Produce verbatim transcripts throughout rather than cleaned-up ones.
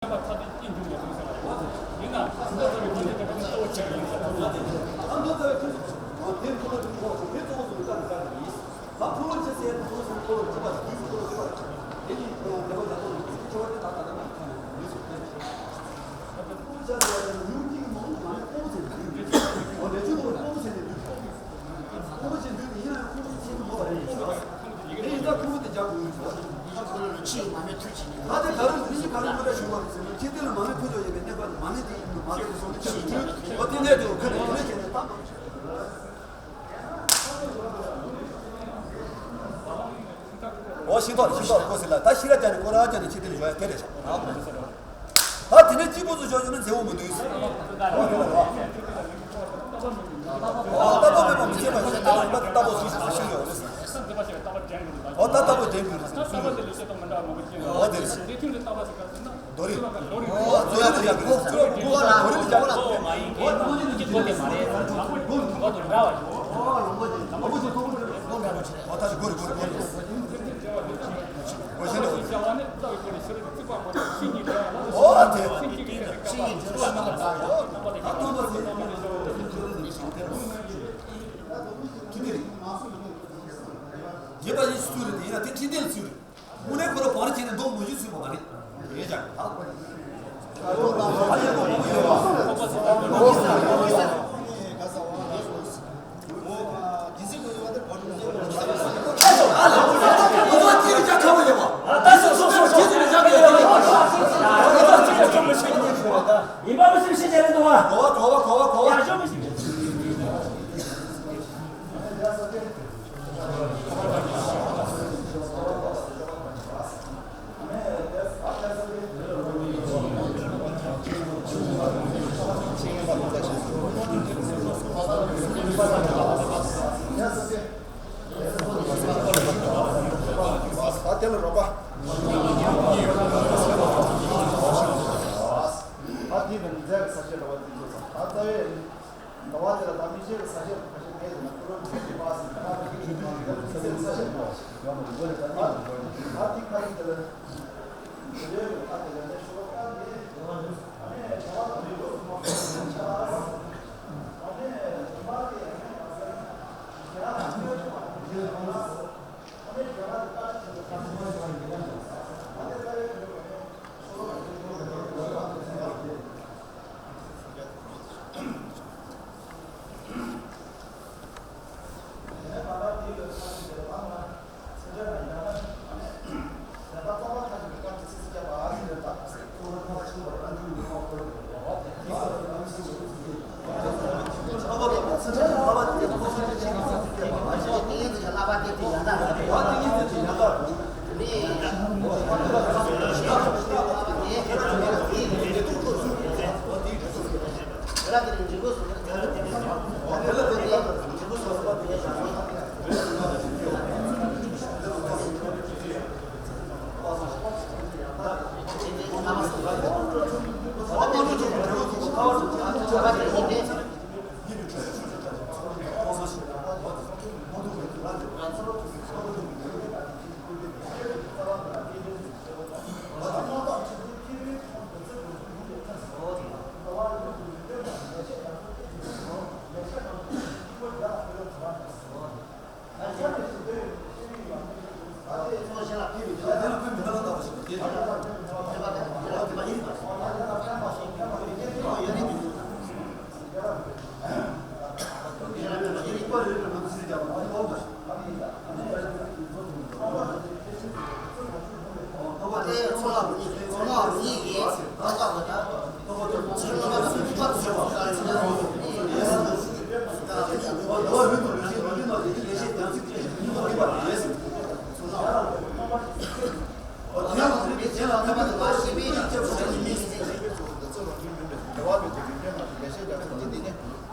ཡིན་ན་མདོ་ཙམ་རེ་ཁྱོད་ཚོ་ཨོ་དེ་ཁོ་ན་དེ་ཁོ་དེ་གཙོ་བོ་བཟུང་བཏང་ནས་བཞག་པ་ཡིན། ད་ཕུང་པོ་ཆེ་ཟེར་ཡ་དེ་ཕུང་པོ་ཟེར་ཁོ་ལ་འཇིགས་པ་དུས་སུ་ཁོ་ལ་འཇིགས་པ་དེ་ནི་ཁོ་ཡང་བདེ་བ་རྒྱ་མཚོ་ལ་འཇིགས་ཆེ་བ་དེ་ད་ད་ད་ན་ཁྱོད་ནི་ལུས་སུ་བསྟན་ཏེ། ཕུང་པོ་ཆེ་ཟེར་ཡ་དེ་ནི་ལུས་ཀྱི་མ་འོངས་མ་ནི་ཕུང་པོ་ཟེར་ནི་འདུས་འོ་ལས་ཆུ་དུ་ཕུང་པོ་ཟེར་ནི་འདུས་ཕུང་པོ་ཆེ་འདུས་ནི་ཡིན་ན་ཡང་ཕུང་པོ་ཆེ་ནི་མོ་བ་རེད་ཟེར་བ་དེ་ཡིན་ད་ཕུང་པོ་དེ་རྒྱ་དགོས་ཡིན་ཟེར་བ་དེ་ད་དེ་ག་རེ་ལུས་ཀྱི་ག་རེ་མ་འདྲ་བྱུང་བ་རེད་ཟེར་ན་ཁྱེད་དེ་ལ་མ་ནི་ཕུང་ཆོག་ཡོད་པའི་གནས་སྐབས་ལ་མ་ནི་དེ་ཡིན་ནོ་མ་རེད་ཟེར་ནི་ཆེ་ནི་འདུས་འོ་དེ་ནས་དེ་འོ་ཁ་ནས་དེ་ནས་བྱས་ནས་ད། འོ་ཤིང་ཏོག་ལ་ཤིང་ཏོག་ལ་བཀོད་ཟེར་ལ་ད་ཤི་ར་ཅན་ནི་ཀོ་ར་ཅན་ནི་ཕྱི་དེ་ལ་ཡོད་ཡ་དེ་རེད་ཤག་ད་དེ་ནས་གཅིག་པུ་ཚོ་ཞོག་ཡོད་ན་མཛེས་བོ་མི་འདུག་འོ་དེ་ལ་རོ། འོ་ལྟ་བ་མེད་པ་མི་ཚེ་མ་ཤེས་ལྟ་བ་ཡིན་པ་དེ་ལྟ་བ་ཞིག་ཞིག་ཤིང་ཡོད་རེད། འོ་ད་ལྟ་བ་འདྲེན་དགོས་རེད། འོ་དེ་རེད། རྡོ་རིང་། རྡོ་རིང་དུ་ཡག་གི་རེད། རྡོ་རིང་དུ་ཡག་གི་རེད། འོ་ད་ཅི་གོ་རེ་གོ་རེ་གོ་རེ། འོ་ཤིན་ཏུ། འོ་དེ། ཁྱི་དེ་རེད། རྒྱས་པ་ཡིན་ཚུལ་རེད་དེ་ཡིན་ན་དེ་ཁྲི་ལྡན་ཚུལ་རེད། དངོས་གནས་ཁོ་རང་བང་རི་བྱས་ནས་མདོག་མོ་བཞུ་ཚུལ་མ་རེད། རེད་ཀྱང་། ཨ་ཡག་པོ་མང་པོ་ཡོད་པ། ཡིན་པ་མི་སེམས་ཤེས་བྱས་ནས་འདུག་བ། གོ་བ་གོ་བ་གོ་བ་གོ་བ། ཡ་ཅོ་མི་ཤེས། ད་དེ་ལ་རོགས་པ། ད་དེ་ནི་མཛད་ས་ཆ་ར་བ་དེ་ཚོ་ད་རྩ་བའི། ཟླ་བ་དེ་ལ་ད་མི་ཤེས་ཁ་ཤས་ཁ་ཤས་མེད་ཟེར་ན་ཁོ་རང་ཚོ་གི་པ་སི་ཁ་ཁ་ཤས་ཁ་ཤས་ཁ་ཤས་ཁ་ཤས་ཡོད་མ་རེད། ད་དེ་ཁ་ཡིན་དེ་ལ་དེ་ལོའི་ཁ་དེ་ལ་ནས་ཤོ་ཁ་ནས་ཨ་ནེ་ད་བ་དེ་ལོ་སུ་མ་ཁ་ཤས་ཆ་ཨ་ནེ་ད་བ་དེ་ཨ་ནེ་ཁ་ཁ་ཁ་ཁ་ཁ་ཁ་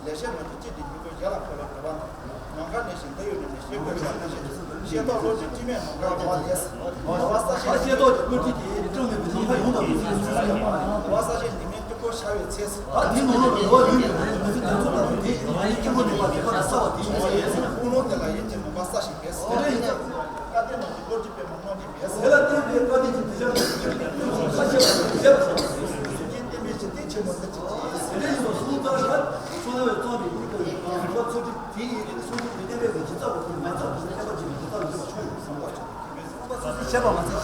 ལེགས་བཤད་ང་ཚོ་སྤྱི་འདི་མི་དགོས་གཞན་ལ་འཁོད་པའི་འདྲ་བ་དང་། ནམ་མཁའ་ནས་བཞིན་འདི་ཡོད་ནས་ནས་ཤེས་དགོས་ཤ་ན་ཤེས། ཤེས་རྟོགས་བློ་གྲོས་དཀྱུས་མས་ནམ་མཁའ་འགྲོ་བ་ལས། འགྲོ་བ་ས་ཞེས། ཤེས་རྟོགས་ཀྱི་བློ་གྲོས་ཀྱིས་སྐྲུན་མེད་པའི་ནམ་མཁའ་ཡོངས་དང་མི་མཐུན་པའི་ཚུལ་ཡང་མ་རེད། འགྲོ་བ་ས་ཞེས་ཉི་མའི་དཀྱིལ་འཁོར་ཤར་བའི་ཚེ། ད་དེའི་ནང་ལོགས་ལ་འགྲོ་བ་ཡོད་མེད་མི་མཐུན་དེ་ཚོ་ལྟ་བུ་དེ་ཉི་མའི་དཀྱིལ་འཁོར་ནས་མར་དེ་ཁ་ལ་ས་བ་དེའི་ནང་ལ་ཡོད་ཟེར་ན། དཔུང་ལོང་དེ་ལ་ཡིན་གྱི་མུན་པ་ས་ཞེས་པས། དེ་འདྲ་ཡིན་ཙང་། བཀའ་བསྟན་ནང་གི་བློ་གྲོས་པདྨ་དེ་ལ་བརྟེན་པའི་བཀའ་བསྟན་གྱི་གདུལ་བྱ་ལ་བརྟེན་པའི་ཁ་ཆེ་བ་དང་བཞེད་པ་བྱ་བ་རེད།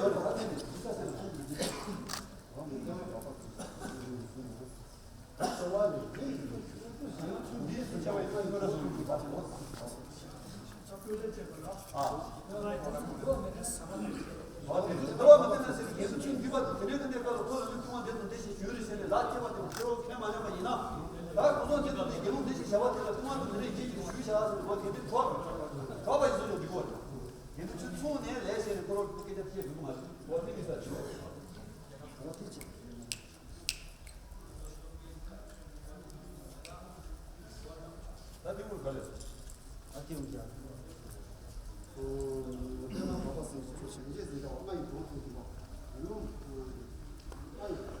ཡོད་རེད། ད་དེ་ནི་དེ་ཚོ་སེམས་ལ་ཁོང་གི་འདི་ད་ཚོ་བ་ནི་འདི་ཚོ་ཆ་བ་ཡིན་ན་ང་རང་ཚོ་གི་བ་དེ་ཨ། ཨ་དེ་ཚོ་ད་བ་མ་དེ་ན་ཟེར་གི་དགེ་ཚུལ་ཆོས་འདུས་པ་དེ་དེ་འདྲའི་དེ་འདྲའི་སྐབས་ལ་ཁོ་ལ་ནི་ལྟུང་བ་འདི་དང་འདི་ཞེས་ཞུས་རེད་ཟེར་ནས་ལག་སྐྱེས་པ་དེ་ཁྱེད་རང་ཁས་མ་ལེན་པ་ཡིན་ན། ད་ཁོ་ཚོ་འདི་དང་འདི་དགེ་སློང་འདི་ཞེས་བྱ་བ་དེ་ལ་ལྟུང་བ་དང་འདི་འདྲའི་སྐྱེས་ཀྱི་ཞུས་བྱ་ཟེར་ནས་ཁོ་དེ་འདྲའི་གྲོགས་གྲོགས་པ་ཡིན་ཚུལ་ལ་འགྲིག་གོ། དེ་ཚོ་ཚོང་ནས་ལས་བྱས་ནས་ཁོ་རང་སྐད་ཆ་བཤད་འགྲིག་གི་མ་རེད། ཨོ་དེ་གི་ས་ཆོད། ད་དེ་བོར་ག་ལེ། ཨ་དེ་བོར་ཀྱང་། ཨོ་དེ་ན་བ་པ་སེམས་སུ་ཆོས་ཆེན་རྗེས་ཟིན་ད་ལྔ་ཡི་དོན་དུ་འདུག་པ། ཡུམ། ལྔ་ཡི།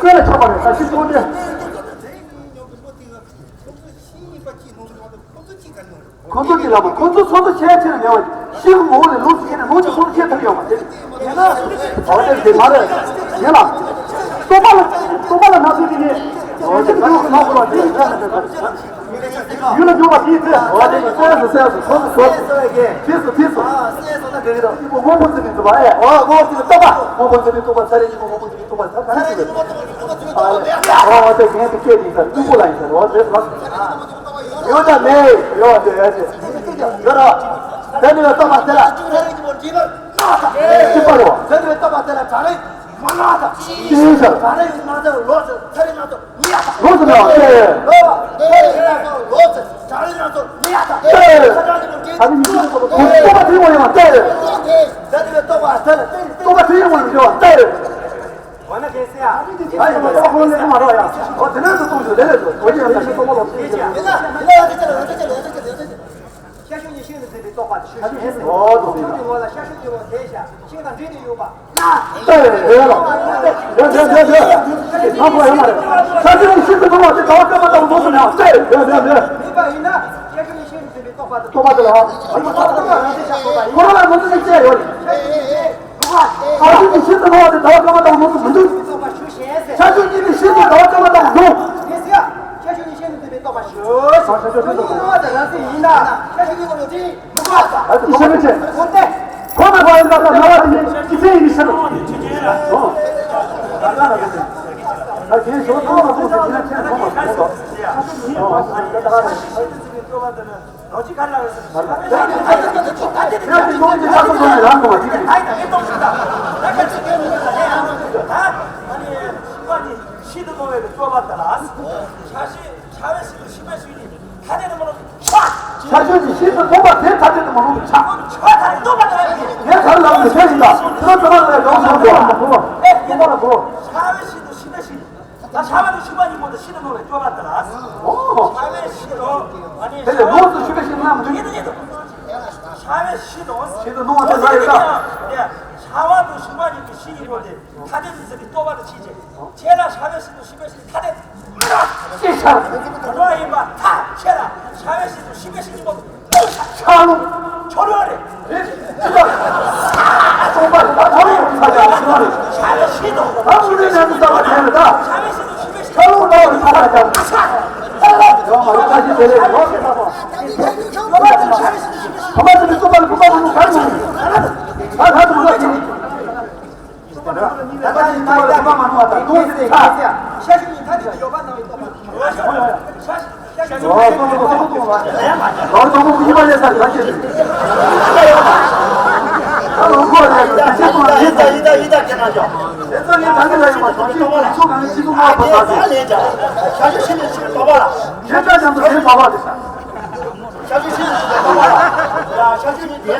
ཀུན་ལ་ཆགས་པ་རེད། ད་ཤི་ཐོག་དེ། ཁོང་ཚོ་གཅིག་ལ་མ་ཁོང་ཚོ་སོ་སོ་ཤེས་ཆེ་ན་མེད་པ་ཤི་ཁོ་ངོ་བོ་ལས་ལོག་ཅིག་ཡིན་ན་ལོག་ཅིག་སོ་སོ་ཤེས་ཐུབ་ཡོད་པ་དེ། ཡིན་ན་འོ་དེ་དེ་མ་རེད། ཡིན་ལ། རྟོག་པ་ལ་རྟོག་པ་ལ་སྣང་ཚུལ་དེ་ནི་འོ་དེ་འདུག་སྣང་ཚུལ་ལ་དེ་ཡིན་ན་མེད་པ། ཡུལ་ལ་འཇུག་པ་དེའི་ཚེ་འོ་དེ་ནི་སོ་སོ་སོ་སོ་སོ་སོ་ཐིག་སོ་ཐིག་སོ། དངོས་པོ་འཛིན་པའི་རྟོག་པ་ཨེ། འོ་དངོས་པོ་འཛིན་པའི་རྟོག་པ་ཚ་རེ་ཡིན་པ་དངོས་པོ་འཛིན་པའི་རྟོག་པ་ཚ་རེ་ཡིན་པ་དངོས་པོ་འཛིན་པའི་རྟོག་པ་ཚ་ག་རེ་ཟེར་བས། ཨོ་ཨོ་དེ་གན་དེ་སྐད་དེ་ཚ་སྨྱུ་གུ་ལ་ཡིན་ཚ་རེ་བ་རེད་ལ། ཡོད་ད་མེད་ཡོད་དེ་ཡོད་དེ་ཡོད་ར། དེ་ནི་བའི་རྟོག་པ་དེ་ལ་ཅི་པ་རེད་བ། དེ་ནི་བའི་རྟོག་པ་དེ་ལ་གྲ་རེ་མ་ན་ད་ཅི་ཡིན་ཟེར། གྲ་རེ་ཡིན་ན་ད་ལོ་ཚ་རེ་ན་ད་མི་ཡ་ད་ལོ་ཚ་ན་ལོ་ཚ་ལོ་ཚ་གྲ་རེ་ན་ད་མི་ཡ་ད་ཨ་ནི་མི་ཚེ་ལ་རྟོག་པ་དེ་ཡོང་ཡང་ཏེ། ད་དེ་བའི་རྟོག་པ་དེ་ལ་རྟོག་པ་དེ་ཡོང་བ་ཡོད་ཏེ། འོ་ན་གལ་སྲིད་ཨ། ཨ་ཡིན་པ་ལྟ་བ་ཁོང་ལས་མ་རོགས་ཡ། འོ་དེ་ནས་དུ་གཏོང་རྒྱུ་དེ་ལས་དུ་འོ་ཡིན་ཡང་ད་ཤི་སྟོང་པ་ལོག་ཤི་ཡིན་ཡིན་ན་ཡིན་ན་ཡང་དེ་ཅི་ལ་ཡང་དེ་ཅི་ལ་ཡང་དེ་ཅི་ལ་ཡང་དེ་ཅི་ལ། ཤ་ཤུ་གཉིས་ཤིང་དུ་འཛིན་པའི་རྟོག་པ་དེ་ཤུ་ཤེས་ཟེར། འོ་དུ་ཤ་ཤུ་གི་ངོ་ལ་ཤ་ཤུ་གི་ངོ་དེ་ཤ་ཤིང་དང་འབྲེལ་ཏེ་ཡོད་པ། ལྟ་བའི་འོས་ལ། འདི་འདི་འདི་འདི། ང་གོ་ཡོད་མ་རེད། ཤ་ཤུ་གཉིས་ཤིང་དུ་འཛིན་པ་དེ་ཟླ་བ་སྐར་མ་ལྟ་བུ་མོ་སུ་མེད་པ། ལྟ་བའི་འདི་འདི་འདི། མེད་པ་ཡིན་ན་ཤ་ཤུ་གཉིས་ཤིང་དུ་འཛིན་པའི་རྟོག་པ་དེ། རྟོག་པ་དེ་ལ། ཁོ་རང་ལ་ངོ་ཚ་གཉིས་བཤད་ཡོད་པ་ཡིན། ཁོ་རང་ལ་ངོ་ཚ་གཉིས་བཤད་ཡོད་རེད། ཤ་ཤུ་གཉིས་ཤིང་དུ་འཛིན་པ་དེ་ཟླ་བ་སྐར་མ་ལྟ་བུ་མོ་སུ་མི་འདུག་ཤ་ཤུ་གཉིས་ནི་ཤིན་ཏུ་ཟླ་བ་སྐར་མ་ལྟ་བུ་འདུག་ཤ་ཤུ་གཉིས་ཤིན་ཏུ་འཛིན་པའི་རྟོག་པ་ཞུ། ཤ་ཤུ་གཉིས་ནི་ངོ་བོ་དང་རང་མཚན་ཡིན་ན། ཤ་ཤུ་གཉིས་ཀྱི་ལུགས་མཐུན་མི་དགོས་པ། ཨ་ཏི་ཤ་མི་ཆེ། ཁོ་ཏེ། ཁོ་ན་ཁོ་ཡིན་ན་ཁོ་ན་བ་དེ་ནི་ཅི་ཚེ་ཡིན་མི་ཤེས་ནོ། ཨོ། ད་ག་ན་རེ། ད་གིན་ཞོ་ཐོག་ལ་ཁོ་ཚེ་ཡིན་ན་ཁྱེད་ཁོ་མ་ཁོ་ལ། ཨོ། ད་ག་ན་རེ། ལོ་གཅིག་ག་ལ་རེད་ཟེར། ཁྱེད་ཀྱི་ནོར་གྱི་ཆ་ཚང་ཐོག་ནས་རང་གོ་བ་ཅིག་རེད། ད་ཡིན་ད་མེད་གཏོང་ཞིག་ད། ད་ཁ་ཅིག་སྐད་མི་འདུག་ད་ལས་ཨ་ནི་ཤི་བ་ནི་ཤིན་ཏུ་རྟོག་པའི་རྟོག་པ་དེ་ལ། ཤ་ཤི་ཤ་བའི་ཤིན་ཏུ་ཤི་བའི་ཤིན་ནི་ཐ་དད་དུ་མ་ལོག་ཤ། ཤ་ཤུ་ནི་ཤིན་ཏུ་རྟོག་པ་དེ་ཐ་དད་དུ་མ་ལོག་ཤ། ཤ་ཐ་དད་རྟོག་པ་དེ་ལ་ཡིན། ངས་ད་ལ་མི་ཤ་ཡིན་ད། ཁྱོད་ཚོ་ལ་ལ་རང་བྱུང་རྟོག་པ་མ་གོ། ཨེ་རྟོག་པ་ལ་གོ། ཤ་བའི་ཤིན་ཏུ་ཤི་བའི་ཤིན། ད་ཤ་བ་དང་ཤུ་བ་གཉིས་པོ་དང་ཤིན་ཏུ་རྟོག་པའི་རྟོག་པ་དེ་ལ། ཨོ། ཤ་བའི་ཤིན་ཏུ། ཨ་ནི་དེ་ལས་ལོགས་སུ་ཤུ་བའི་ཤིན་ཏུ་ན་མི་འདུག་ཡིན་ད་ཡིན་ད། ཤ་བའི་ཤིན་ཏུ། ཤིན་ཏུ་རྟོག་པ་དེ་ལ་ཡོད་ད། ཤ་བ་དང་ཤུ་བ་གཉིས་ཀྱི་ཤིན་གཉིས་པོ་དེ་ཐ་དད་དུ་ཟེར་ཏེ་རྟོག་པ་དང་ཕྱིན་ཆད། ཁྱེད་ལ་ཤ་བའི་ཤིན་ཏུ་ཤི་བའི་ཤིན་ཏུ་ཐ་དད། ཅི་ཤར། ག་ནོ་ཡིན་པ་ཐ་ཁྱེད་ལ་ཤ་བའི་ཤིན་ཏུ་ཤི་བའི་ཤིན་གཉིས་པོ། ཆག་ལུགས། ཆོ་རོགས་རེད། རེད། ཅི་ལ། ཚོང་པ་རེད། ད་ཆོ་རོགས་ཡོང་ས་ཡ་ཆོ་རོགས་རེད། ཆག་ལ་ཤི་དང་། ད་མུ་ནེ་ནང་དུ་ལྟ་བ་དྲན་རེད་ད། ཆག་ལུགས་ལྟ་བ་རེད་ཁ་ཁ་ཁ། ཡོང་མ་རུང་ཁ་ཤས་དེ་རེད་ཡོང་ཁ་ཁ། ཕ་མ་ཚོ་ནི་ཚོང་པ་ལ་ཕུག་པ་མ་ནུ་གར་མ་རེད། ད་ད་དུ་མ་ལ་ཁྱེད། ད་ལྟ་ནི་ཐུབ་པ་ལ་ཐུབ་པ་མ་ནུ་བ་དང་ལྟུང་ཟེར་ནས་ཆགས། ཤ་ཤུ་གཉིས་ཐ་དད་དུ་ཡོད་པ་ནང་བའི་རྟོག་པ། ཤ་ཤུ་གཉིས་ཐ་དད་དུ་ཡོད་པ་ནང་བའི་རྟོག་པ། ལོར་དོ་མོ་གཉིས་པ་ལས་ས་ག་ཤེས་ཟེར། ད་ལོ་འཁོར་ལས་ས་ཤེས་དང་ལས་ས་ཡི་ད་ཡི་ད་ཁྱེད་རང་ཅག་དེ་ཚོ་ནི་ད་ནི་ལ་ཡོད་པ་དང་ཤེས་དང་ལས་ཚོ་གང་ནས་ཤེས་དུ་མ་བ་ས་ཟེར། ཤ་ཤུ་ཤེས་ནས་ཤེས་པ་བ་ལ། ཤེས་ད་ཅང་དུ་ཤེས་པ་བ་ལ་ས། ཤ་ཤུ་ཤེས་ནས་ཤེས་པ་བ་ལ། ཡ་ཤ་ཤུ་གཉིས་དེ་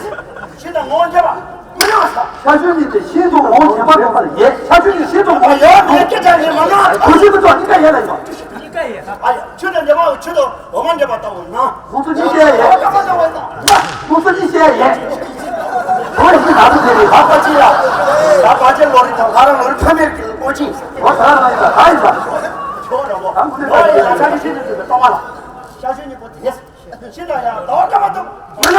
ཤེས་དང་ངོ་བོ་འདྲེས་པ། མི་ཡོང་ས། ཤ་ཤུ་གཉིས་དེ་ཤིན་ཏུ་ངོ་བོ་ཞེན་པ་མེད་པར་ཡོད། ཤ་ཤུ་གཉིས་ཤིན་ཏུ་ངོ་བོ་ཡོད་མེད་སྐད་ཆ་ཡིན་མ་ན། གོ་ཤེས་མི་ཐུབ་གཉིས་ཀ་ཡོད་ལ་ཡོད། གཉིས་ཀ་ཡོད། ཨ་ཡ། ཆུ་དང་འདྲེས་པ་ཆུ་དང་འོ་མ་འདྲེས་པ་ལྟ་བུ་ན། ཁོང་ཚོ་གཉིས་ཀ་ཡོད། ཁོང་ཚོ་གཉིས་ཀ་ཡོད། ཁོང་ཚོ་གཉིས་ཀ་ཡོད། ཁོང་གཉིས་ལ་དུ་དེ་རེད། ད་པ་ཅི་ཡ། ད་པ་ཅི་ལོ་རི་དང་ལྷ་ར་ལོ་རི་ཕ་མེར་གྱི་ལོ་ཅི། འོ་ད་ར་ཡིན་ད་ད་ཡིན་ད། ཁྱོད་ར་བོ། ད་ཁོང་ཚོ་ད་ཡིན་ད་ཆ་གི་ཤིན་ཏུ་ཟེར་ཏེ་ལྟ་བ་ལ། ཤ་ཤུ་གཉིས་པོ་དེ། ཤི་ན་ཡང་ཟླ་བ་སྐར་མ་ལྟ་བུ་མི་ན།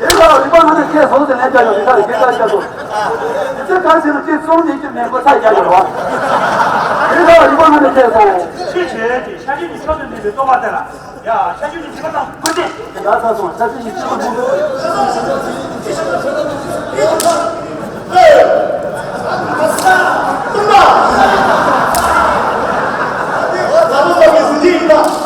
དེ་ལ་རིག་པ་ང་ཚོས་ཁྱེད་བཟུང་ཟེར་ལན་རྒྱག་ཡོང་། དེ་ལྟར་དགེ་རྩ་བཤད་དོ། དེ་ཚེ་ག་ཟེར་ན་དེ་བཙོང་ནས་ཀྱི་མེད་པ་ཚ་རྒྱག་ཡོང་བ། དེ་ལ་རིག་པ་ང་ཚོས་ཁྱེད་བཟུང་། ཆོས་བྱེད་དེ་ཤ་ཆོས་ཀྱི་ཕྱོགས་སུ་གནས་པའི་རྟོག་པ་དེ་ལ། ཡ། ཤ་ཆོས་ཀྱི་འཇིགས་པ་དང་ཀུན་ཏེ། ཡ། ས་སོང་ཤ་ཆོས་ཀྱི་འཇིགས་པ་དང་། དམ་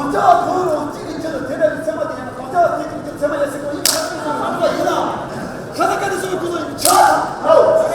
བཅའ་ཁོ་རང་གཅིག་གི་ཆེད་དུ་དེ་འདྲ་གི་ཚད་མ་དེ་ཡང་དམ་བཅའ་དེ་གཅིག་གི་ཚད་མ་ཡང་སྲིད་པ་ཡིན། ཁ་སང་ཚོ་ཡིན་ན་ཁ་སང་ཀ་ནི་སོ་ཡི་ཀུན་སློང་ཡིན་ཆ་དང་།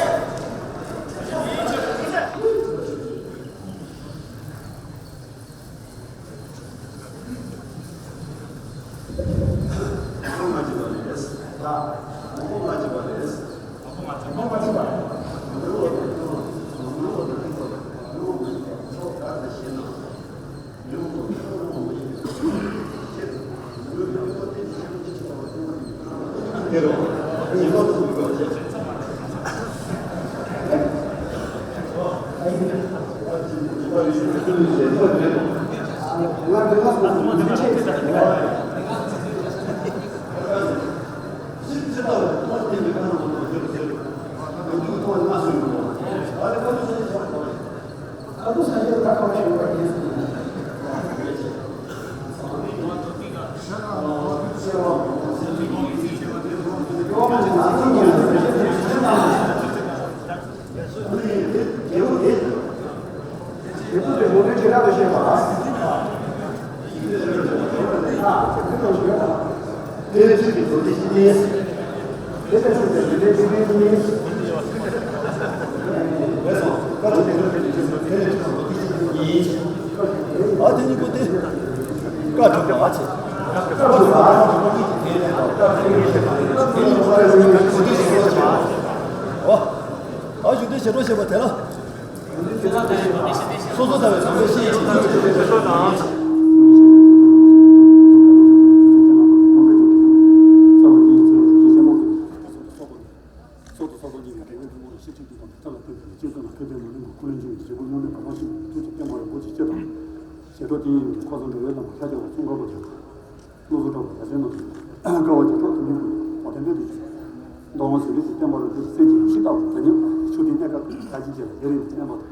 ཨ་དེ་གཉིས་པོ་དེ་བཀའ་ཐོབ་པ་ཚེ། ཨ་ཞུ་དེ་བྱེད་རོགས་བྱེད་པ་དེ་ལ། སོ་སོ་ལྟ་བའི་ལམ་པའི་ཤེས་བྱེད་ཀྱི་ཆོས་དང་། ཡ་ཆེན་ནོ། དཀའ་བ་གྱི་ཐོག་ཏུ་མི་དགོས་པ་དེ་འདྲ་དུ་བྱུང་། མདོ་སྔགས་ཟེར་ལུགས་ཀྱི་བསྟན་པ་ལ་འདུ་སེམས་ཀྱི་ཡེ་ཤེས་ལྟ་བུ་དེ་ཉིད་ཆུ་ཐིགས་གནས་སྐབས་ཀྱི་ད་ཅི་བྱེད་ལ་ཡ་རེ་ནས་བསྟན་པ་དང་།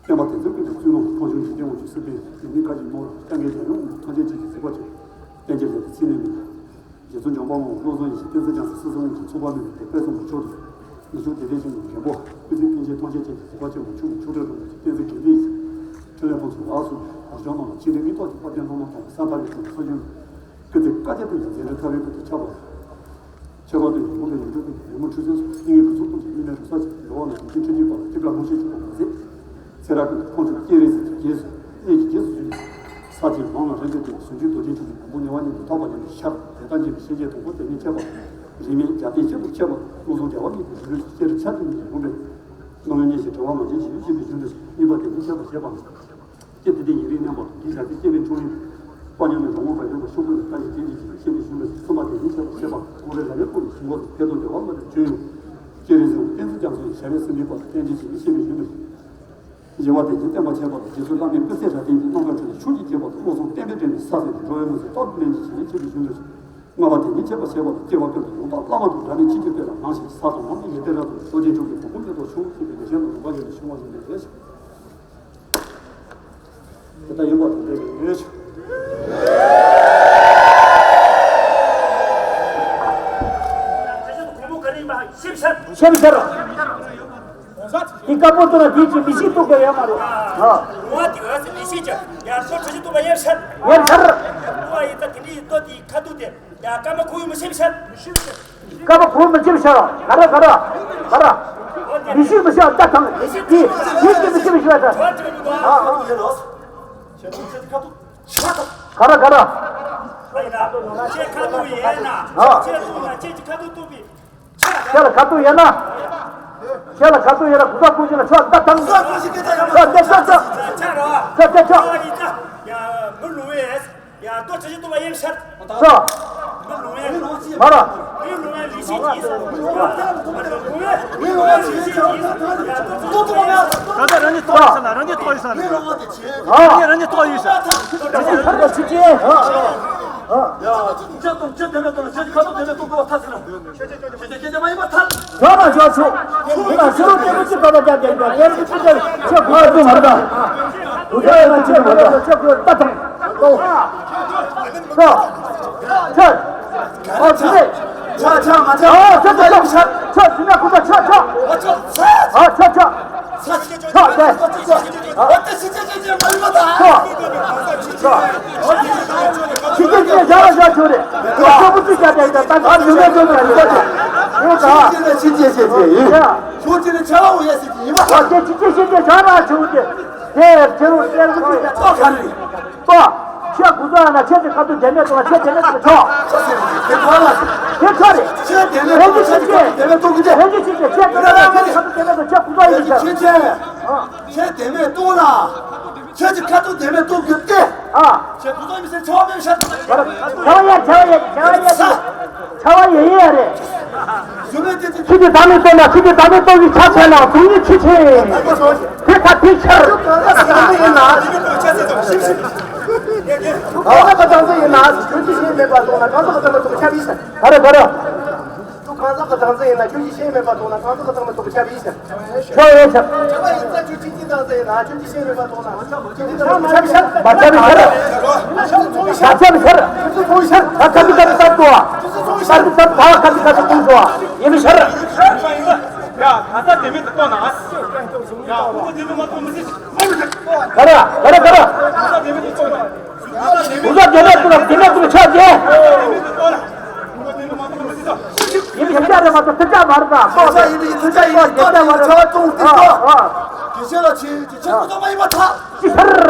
བསྟན་པ་དེ་ཚོའི་ཀུན་ཏུ་བཙུན་མོ་མཐོང་ཆུང་གི་སྐྱེ་བོ་ཆུ་སྲིད་པའི་ཡུལ་མི་བཀའ་བརྒྱུད་མོར་སྐྱབས་མགོན་རྒྱལ་ཡོངས་ཐམས་ཅད་ཀྱི་གཟིགས་པ་ཆེ། བསྟན་རྒྱལ་ལས་ཚིག་ནས་མིན། རྗེ་བཙུན་འཇམ་དཔལ་དབང་བློ་བཟང་ཡེ་ཤེས་བསྟན་འཛིན་རྒྱ་མཚོ་སྲིད་གསུམ་གྱི་ཚོགས་པ་མེད་པའི་དཔལ་བཟང་པོ་མཆོག་དང་། མི་ཆོས་དད་ལྡན་ཞིང་མགོན་པོ་སྐུ་ཚེ་ཕན་ཆད་ཐམས་ཅད་ཅན་གྱི་གཟིགས་པ་ཆེན་པོ་ཆུ་བོ་ཆུ་ཁྲོད་རིན་པོ་ཆེ་བསྟན་འཛིན་དགེ་འདུན་ཡེ་ཤེས། འཕྲིན་ལས་ཕུན་ཚོགས་ལགས་སུ་བདག་སྐྱོང་གནང་ལ་ཕྱི་དྲིལ་སྙིང་ཐོག་གི་དཔལ་ལྡན་སློབ་མ་དང་ས་མཐའ་ཡི་ཁོང་སོ་ཆུན། སྐུ་ཚེ་བསྐལ་བརྒྱར་བརྟན་ཅིང་མཛད་འཕྲིན་མཐའ་ཡས་ཀུན་ཏུ་ཁྱབ་པ། ཆོས་འཁོར་དུ་ཡོངས་གྲུབ་པའི་ཡོངས་གྲུབ་ཀྱི་ཡོངས་གྲུབ་ཁྲི་སྲོང་ལྷ་ངེས་ཀྱི་ཚོགས་ཀུན་གྱི་དབུ་མའི་རིམ་གསུམ་གྱི་འགྲོ་བ་རྣམས་ཀྱི་ཆོས་ཁྲིད་ཀྱི་བར་ལ་སྐྱེ་རྒ་ལོ་ཤས་ཀྱི་གོང་མ་ཟད། ཚེ་རབས་ཀུན་ཏུ་ཁོང་ཆུབ་སྤྱན་རས་གཟིགས་ཀྱི་རྗེས་སུ་གནས་ཀྱི་རྗེས་སུ་འཇུག་ས་ཆེན་མང་ལ་རིམ་གྱིས་བསྟན་ཟུང་འཇུག་རྡོ་རྗེ་འཆང་གི་ལམ་བུ་ཉེ་བ་ཉིད་དུ་ཐོབ་པ་ཉིད་ཀྱི་ཞབས་དེ་ལྟར་འབྱེད་པའི་ཤེས་བྱའི་དང་པོ་དེ་ཉིད་ཁྱད་པར་རིས་མེད་རྒྱལ་བསྟན་ཆེན་པོར་ཁྱད་པར་ཀུན་གསུང་རྒྱལ་བ་ཉིད་ཀྱི་གཞུང་ལུགས་ཀྱི་ཤེས་རབ་ཆ་ཚང་ཉིད་ཀྱིས་ངོམས་པའི་རྣམ་གཡེང་ཉེར་ཞིག་དྲི་བ་མ་བྱིན་ཞེས་ཤེས་པའི་གཞུང་ལུགས་གཉིས་པ་དེ་ཉིད་ཁྱད་པར་བྱེད་པའམ། ཀྱེ་དེ་དེ་ཡིན་རིགས་རྣམ་པ་དང་འདི་བྱ་སྟེ་སྐྱེ་བའི་འཁྲུངས་ཡུལ། དཔའ་ཉམས་མེད་འགྲོ་འོང་བས་ལྡན་པ་ཤོག་གུའི་ལྟ་ཞིག་སྐྱེ་འཇིག་ཅིང་ཤེས་པའི་གཞུང་ལུགས་གསུམ་པ་དེ་ཉིད་ཁྱད་པར་བྱེད་པ་ཀུན་རེ་ར་ལས་ཀུན་ནས་ཞིང་འཁོར་དུ་ཕེབས་དོན་བདེ་བ་མ་ལུས་བྱོན་ཡོད། སྤྱན་རས་གཟིགས་བསྟན་འཛིན་རྒྱ་མཚོ་ཡི་ཞལ་ནས་གསུང་འདུས་པ་དང་བསྟན་བཅོས་ཀྱི་ཤེས་པའི་གཞུང་ལུགས། བཞི་པ་དེ་ཉིད་བསྟན་པ་ཁྱད་པར་དུ་རྗེ་བཙུན་བླ་མའི་སྐུ་ཚེ་རབ་བརྟན་གྱི་རྣམ་ཐར་ཁྲོད་ནས་ཆོས་ཀྱི་རྒྱལ་པོ་དང་བློ་བཟང་བསྟན་པའི་སྒྲོན་མེ་ས་ཟེར་ནས་འགྲོ་བའི་མུན་སེལ་རྟག་ཏུ་ལེན་གྱི་ཞིང་ཆེན་པོའི་གཞུང་ལུགས། ལྔ་པ་དེ་ཉིད་ཁྱད་པར་བྱེད་པ་དང་སྐྱེ་བ་ཀུན་ཏུ་ཡོངས་དག་བླ་མ་དང་འདྲ་མིན་ཅི་བྱེད་པས་ལ་ནང་བཞིན་ས་དང་ལམ་གྱི་ཡོན་ཏན་རབ་ཏུ་རྡོ་རྗེ་འཆང་གི་གོ་འཕང་ཐོབ་ཐོབ་ཤོག་ཅེས་པའི་ལེགས་བཤད་ལ་རིམ་པ་བཞིན་དུ་ཤོང་བ་ཞིག་ལས་རེད། དེ་ལྟར་ཡོད་པ་དང་འབྲེལ་བའི་ཡོད་ཕྱིར། ཤེས་བྱར། འདི་དཀར་པོ་ཏོ་ན་དེ་ཅི་མི་ཤེས་ཐུབ་པ་ཡོད་མ་རེད། ཨ། ལུང་བ་དེ་ག་ཚོད་མི་ཤེས་ཀྱང་ཡར་སོ་ཁྲི་ཅི་ཐུབ་པ་ཡོད་ཕྱིར། ཡོད་ཕྱིར། ལུང་བ་ཡིན་ད་དེ་འདྲའི་ཏོ་དེའི་ཁ་ཐུག་དེ་ཡར་སྐར་མ་ཁུག་ཡོད་མི་ཤེས་ཕྱིར། སྐར་མ་ཁུག་མི་ཤེས་ཕྱིར། ག་རེ་ག་རེ། ག་རེ། མི་ཤེས་མི་ཤེས་ད་དང་། དེ་དེ་དེ་མི་ཤེས་མི་ཤེས་ད། ཨ་ཨ། ག་རེ་ག་རེ། ཁྱེད་ཁ་ཐུག་ཡིན་ན། ཨ། ཁྱེད་ཐུག་ན་ཁྱེད་ཀྱི་ཁ་ཐུག་ཐུག་པའི། ཁྱེད་ལ་ཁ་ཐུག་ཡིན་ན། ཁྱེད་ལ་ཁ་ཐུག་ཡིན་ན་གུ་ག་ཀུ་ཅི་ལ་ཕྱོགས་ད་ཐང་། ཕྱོགས་དེ་ཕྱོགས་ཕྱོགས། ཕྱོགས་དེ་ཕྱོགས། ཡ་མི་ལུས་ཡ་ཏོ་ཁྲི་ཅི་ཐུབ་པ་ཡིན་ཕྱིར། ཕྱོགས། མི་ལུས་ཡ། མ་ར། མི་ལུས་ཡ་ལི་ཤི་ཅི། མི་ལུས་ཡ་ལི་ཤི་ཅི། ད་ལྟ་རང་ཉིད་ཏོ་ཡིན་ས་ན་རང་ཉིད་ཏོ་ཡིན་ས་ན། ཨ། རང་ཉིད་རང་ཉིད་ཏོ་ཡིན་ས། ཨ། ཨ། ཡ། ཁྱེད་ཀྱི་ཁ་ཐུག་དེ་ནས་ཏོ་ན་ཁྱེད་ཀྱི་ཁ་ཐུག་དེ་ནས་ཏོ་གོ་ཐ་ཟེར་ན། ཁྱེད་ཀྱི་ཁྱེད་ཀྱི་མ་ཡིན་པ་ཐལ། ཡོད་ན་ཡོད་ཆོག་ཡིན་ན་ཕྱི་རོལ་སྐྱེ་བོ་གཅིག་པ་དང་རྒྱབ་རྒྱབ་རྒྱབ་ངེར་གྱི་ཅི་ལྟར་ཁྱེད་ཁོ་ཐུག་མ་རེད་ད། དུ་ཁྱེད་ཡོད་ན་ཁྱེད་མ་རེད་ད། ཁྱེད་ཁོ་ལྟ་ཐང་། ཏོ། ཁྱེད། ཁྱེད། ཨོ་དེ་ནས། ཆ་ཆ་མ་ཆ། ཨོ་ཁྱེད་ཁྱེད་ཁྱེད་དེ་ནས་ཁོ་ཐུག་ཁྱེད་ཁྱེད། ཨོ་ཁྱེད་ཁྱེད། ཨོ་ཁྱེད་ཁྱེད། ཕྱོགས་དེ། ཕྱོགས། ཕྱི་རྒྱལ་གྱི་བྱ་བ་བྱ་ཆོག་རེད། ཁྱོད་ཁྱོད་བུ་ཚུགས་བྱ་བྱ་ཡིན་ད་ད་ད་ཉུང་ཉུང་ཉུང་ཉུང་རེད་ད། ཕྱི་རྒྱལ་ཕྱི་རྒྱལ་བྱ་བ་བྱ་ཡིན། ཕྱོགས་དེ་ནས་བྱ་བ་འོ་ཡ་ཟེར་གྱི་ཡིན་པ། ཕྱོགས་དེ་ཕྱི་རྒྱལ་ཕྱི་རྒྱལ་བྱ་བ་ཆོག་དེ། དེ་དེ་རུ་དེ་རུ་ཚུགས་བྱ་ཏོ་ག་རེ། ཏོ། ཁྱོད་གུ་ཚོ་ཡང་ན་ཁྱེད་ཀྱི་ཁ་ཐུག་དེ་ནས་ཏོ་ན་ཁྱེད་དེ་ནས་ཏོ་ཆོག་དེ་ཁོ་ལ། དེ་ཁོ་རེད། ཁྱེད་དེ་ནས་ཏོ་ཁྱེད་ཀྱི་ཁ་ཐུག་དེ་ནས་ཏོ་གི་དེ། ཁྱེད་ཀྱི་ཁྱེད་ཀྱི་ཁྱེད་ཀྱི་ཁ་ཐུག་དེ་ནས་ཏོ་ཁྱེད་གུ་ཚོ་ཡིན་ཟེར། ཁྱེད་དེ་ནས་ཏོ་ལ། ཁྱེད་ཀྱི་ཁ་ཐུག་དེ་མེད་ཐུག་གི་སྟེ། ཨ། ཁྱེད་ཁོ་ཚོ་མི་སེར་ཆེ་བ་མེད་ཤར། ཆེ་བ་ཡ་ཆེ་བ་ཡ་ཆེ་བ་ཡ་ཆེ་བ་ཡ་ཡ་རེད། ཁྱེད་ཀྱི་བདག་མེད་སྟོན་ན་ཁྱེད་ཀྱི་བདག་མེད་སྟོན་གྱི་ཆ་ཆེ་ན་སྡུག་བསྔལ་ཆེ་ཆེ། དེ་ཁ་དེ་ཤར། གང་ཟག་གི་གྲངས་ཚད་ཡིན་ན་ཁྱོད་ཀྱི་ཤེས་མེད་པ་སོང་ན་གང་ཟག་གི་གྲངས་ཚད་ཁྱབ་ཡིན་ཟེར། ག་རེ་ག་རེ། ཁྱོད་གང་ཟག་གི་གྲངས་ཚད་ཡིན་ན་ཁྱོད་ཀྱི་ཤེས་མེད་པ་སོང་ན་གང་ཟག་གི་གྲངས་ཚད་ཁྱབ་ཡིན་ཟེར། ཁྱོད་ཡོད་ཆགས། ཁྱོད་ཡིན་ཙང་ཁྱོད་གཅིག་གཅིག་ཙམ་ཟེར་ན་ཁྱོད་ཀྱི་ཤེས་མེད་པ་མཐོང་ན་ཁྱོད་ཀྱི་ཁྱབ་ཤར། མ་ཁྱབ་ཤར། མ་ཁྱབ་ཤར། ད་ཁྱབ་ཤར་ད་ཁྱབ་ཤར་ད་ཏོ། ད་ཁྱབ་ཤར་ད་ཁྱབ་ཤར་ཏོ། ཡིན་མི་ཤར། ཡ་ད་ལྟ་དེ་མིན་དུ་ལྟོས་ན། ཡ་ཁོ་དེ་མིན་མ་གཏོགས་མི་སྲིད། ག་རེ་ག་རེ་ག་རེ། ད་ལྟ་དེ་མིན་དུ་ལྟོས་ན། ཡིན་ཆགས་རེད་མ་གཏོགས་ཐུག་ཆགས་མ་རེད་ད། ཁོ་ཡིན་ཆགས་ཡིན་ཆགས་ཡིན་ཆགས་ཡིན་ཆགས་ཡིན་ཆགས་ཡིན་ཆགས། ཁྱེད་ཆེ་ལ་ཆེ་ཆེ་ཁོ་ཚོ་མ་ཡིན་པ་ཐག་ཅི་ཕྱིར།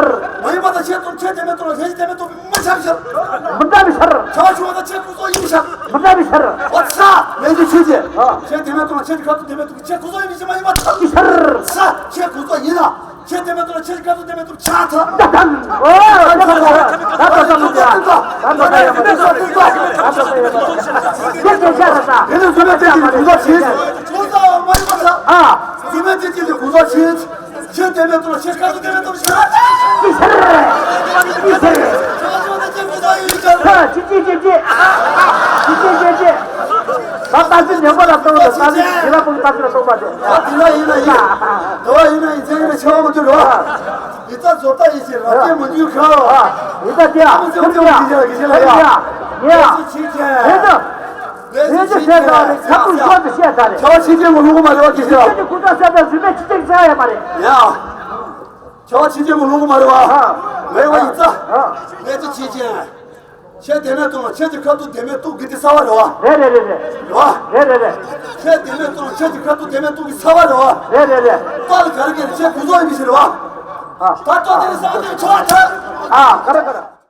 མ་ཡིན་པ་ད་ཆེ་དང་ཆེ་དེ་མེད་དང་ལ་ལྷན་ཅིག་དེ་མེད་དང་མི་ཆགས་ཕྱིར། མི་འདྲ་བའི་ཕྱིར། ཆ་ཆུང་བ་ད་ཆེ་ཁོ་ཚོ་ཡིན་ཆགས། མི་འདྲ་བའི་ཕྱིར། ཨོ་ཚ། ལྷན་ཅིག་ཆེ་ཆེ། ཆེ་དེ་མེད་དང་ལ་ཆེ་ཁ་ཐུག་དེ་མེད་དང་ཆེ་ཁོ་ཚོ་ཡིན་ཆགས་མ་ཡིན་པ་ཐག་ཅི་ཕྱིར། ཚ། ཆེ་ཁོ་ཚོ་ཡིན་ལ། ཁྱེད་དེ་མེད་དུ་ཁྱེད་སྐབས་སུ་དེ་མེད་དུ་ཆགས་ཐལ། ད་ཐལ། ཨོ་ད་ཐལ། ད་ཐལ་ད་ཐལ་ཡ་མ་ད་ཐལ་ད་ཐལ་ཡ་མ་ད་ཐལ་ད་ཐལ་ཡ་མ། ཁྱེད་དེ་ཆགས་རེད་ད། དེ་ནི་བཟོད་མེད་ཅན་གྱི་གུས་པ་བྱེད། ཨ། བཟོད་མེད་ཅན་གྱི་གུས་པ་བྱེད། ཁྱེད་དེ་མེད་དུ་ཁྱེད་སྐབས་སུ་དེ་མེད་དུ་ཆགས་ཐལ། ཅི་ཟེར། ཅི་ཟེར། ཆགས་ཐལ་ད་ཁྱེད་གུས་པ་ ཁ་ཅི་ཅི་ཅི་ཅི། ཅི་ཅི་ཅི་ཅི། ད་ལྟ་ཚུལ་ཉམས་པ་ལ་གཏོང་རོགས། ད་ཚུལ་ཞི་ལ་ཕུག་ད་ཚུལ་ལ་གཏོང་པ་དེ། ད་དེ་ལ་ཡིན་ན་ཡིན། དེ་བ་ཡིན་ན་ཡིན་ཚན་ཡིན་ན་ཆེ་བ་མ་ཐུབ་རོགས། ཡི་ད་བཟོ་ལྟ་ཡིན་ཞེས་རང་སྐད་མ་འཇུག་ཁ། ཡི་ད་དེ་ཨ་ཁུར་དེ་ཨ། ཡ་ཡ། ཡི་ད་ཆེ་ཆེ། ཡི་ད་ཆེ་ཆེ། ད་རེ་ཁ་ཐུག་ཤོར་དུ་བཤད་ད་རེ། ཆ་ཆེ་ཆེ་མ་ལུག་མ་རེད་བ་ཁྱེད་ཤེས། ཁྱེད་ཀྱི་ཁུ་ད་ས་ད་རུས་པའི་ཆེ་ཆེ་ཟ་ཡ་མ་རེད། ཡ། ཆ་ཆེ་ཆེ་མ་ལུག་མ་རེད་བ། ཨ། ངའི་བ་ཡི་ད། ཨ། ངས་ཆ་ཆེ་ཆེ། ཆེ་དེ་མེད་གཏོང་ལ་ཆེ་གི་ཁ་ཐུག་དེ་མེད་གཏུག་གི་དེ་ས་བ་རེད་བ། རེད་རེད་རེད་རེད། རེད་བ། རེད་རེད་རེད། ཆེ་དེ་མེད་གཏོང་ལ་ཆེ་གི་ཁ་ཐུག་དེ་མེད་གཏུག་གི་ས་བ་རེད་བ། རེད་རེད་རེད། ཏཱ་ལ་ག་རེ་གལ་ཆེ་གུ་ཟོ་ཡིན་མི་ཤེས་རེད་བ། ཨ། ད་ལྟ་དེ་ནི་ས་བ་དེ་ཆོག་ཐལ། ཨ་ག་རེ་ག་རེ།